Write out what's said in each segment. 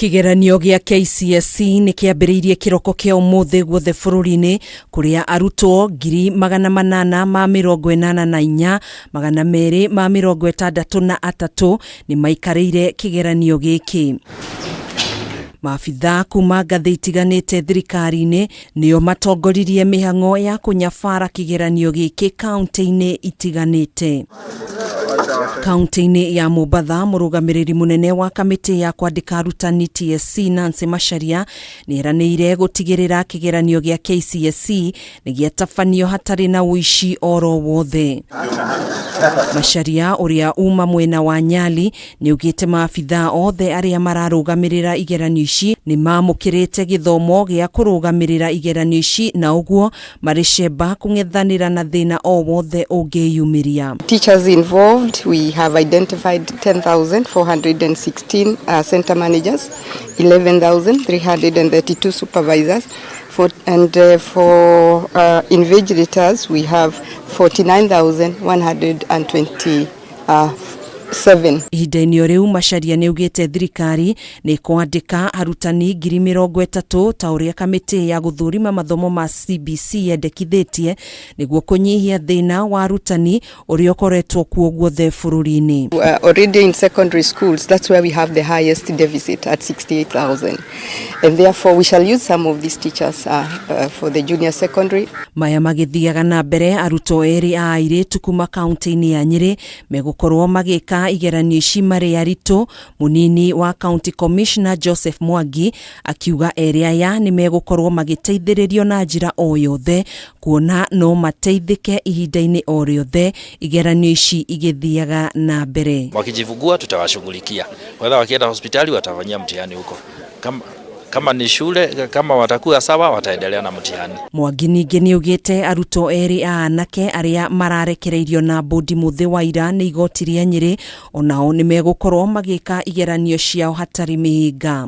Kĩgeranio gĩa KCSE nĩ kĩambĩrĩirie kĩroko kĩa ũmũthĩ guothe bũrũri-inĩ kũrĩa arutwo 884,263 nĩ maikarĩire kĩgeranio gĩkĩ. Maabithaa kuma ngathĩ itiganĩte thirikari-inĩ nĩo matongoririe mĩhang'o ya kũnyabara kĩgeranio gĩkĩ kaunti-inĩ itiganĩte. Kaunti-inĩ ya Mombatha, mũrũgamĩrĩri mũnene wa kamĩtĩ ya kwandĩka arutani TSC Nancy Macharia nĩeranĩire gũtigĩrĩra kĩgeranio gĩa KCSE nĩ gĩatabanio hatarĩ na ũici oro wothe. Macharia ũrĩa uma mwena wa Nyali nĩaugĩte maabithaa othe arĩa mararũgamĩrĩra igeranio ici nĩ mamũkĩrĩte gĩthomo gĩa kũrũgamĩrĩra igeranio ici na ũguo marĩ cemba kũng'ethanĩra na thĩna o wothe ũngĩyumĩria. Teachers involved, we have identified 10,416 center managers, 11,332 supervisors, and for invigilators we have 49,127. Ihinda-inĩ o rĩu Macharia nĩaugĩte thirikari nĩ kwandĩka arutani 30,000 ta ũrĩa kamĩtĩ ya gũthũrima mathomo ma CBC yendekithĩtie nĩguo kũnyihia thĩna wa arutani ũrĩa ũkoretwo kuo guothe bũrũri-inĩ. Already in secondary schools, that's where we have the highest deficit at 68,000. And therefore we shall use some of these teachers for the junior secondary. Maya magĩthiaga na mbere arutwo erĩ a airĩtu kuma kaunti-inĩ ya Nyĩrĩ megũkorwo magĩka igeranio ici marĩ aritũ. Mũnini wa County Commissioner Joseph Mwangi akiuga erĩ aya nĩ megũkorwo magĩteithĩrĩrio na njĩra o yothe kuona no mateithĩke ihinda-inĩ o rĩothe igeranio ici igĩthiaga na mbere. Wakijifungua tutawashughulikia, whether wakienda hospitali watafanyia mtihani huko, kama ni shule, kama watakuwa sawa wataendelea na mtihani. Mwangi ningĩ nĩaugĩte arutwo erĩ a anake arĩa mararekereirio na bũndi mũthĩ wa ira nĩ igoti rĩa Nyĩrĩ onao nĩ megũkorwo magĩka igeranio ciao hatarĩ mĩhĩnga.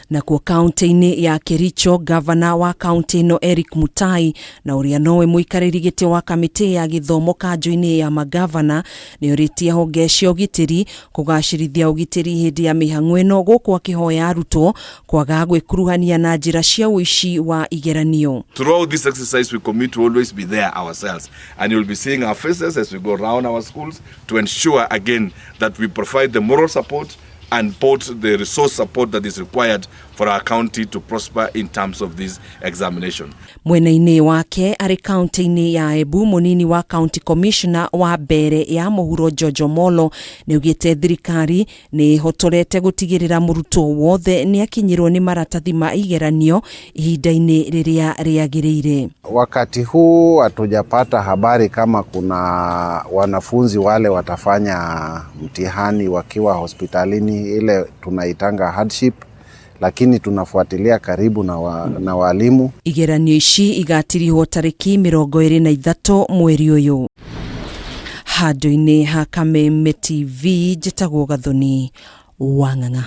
Nakuo kaunti-inĩ ya Kericho, gavana wa kaunti ĩno Eric Mutai na ũrĩa nowe mũikarĩri gĩtĩ wa kamĩtĩ ya gĩthomo kanjũ-inĩ ya magavana nĩorĩtie honge cia ũgitĩri kũgacĩrithia ũgitĩri hĩndĩ ya mĩhang'o ĩno gũkũ akĩhoya arutwo kwaga gwĩkuruhania na njĩra cia ũici wa igeranio. Throughout this exercise we commit to always be there ourselves, and you'll be seeing our faces as we go round our schools to ensure again that we provide the moral support and both the resource support that is required for our county to prosper in terms of this examination. Mwena-inĩ wake arĩ kaunti-inĩ ya Embu, mũnini wa county commissioner wa mbere ya mũhuro George Omollo nĩaugĩte thirikari nĩ ĩhotorete gũtigĩrĩra mũrutwo wothe nĩ akinyĩrwo nĩ maratathi ma igeranio ihinda-inĩ rĩrĩa rĩagĩrĩire. Wakati huu hatujapata habari kama kuna wanafunzi wale watafanya mtihani wakiwa hospitalini, ile tunaitanga hardship, lakini tunafuatilia karibu na walimu. Igeranio ici igatirihwo tarĩki 23 mweri ũyũ. Handũ-inĩ ha Kameme TV, njĩtagwo Gathoni Wang'ang'a.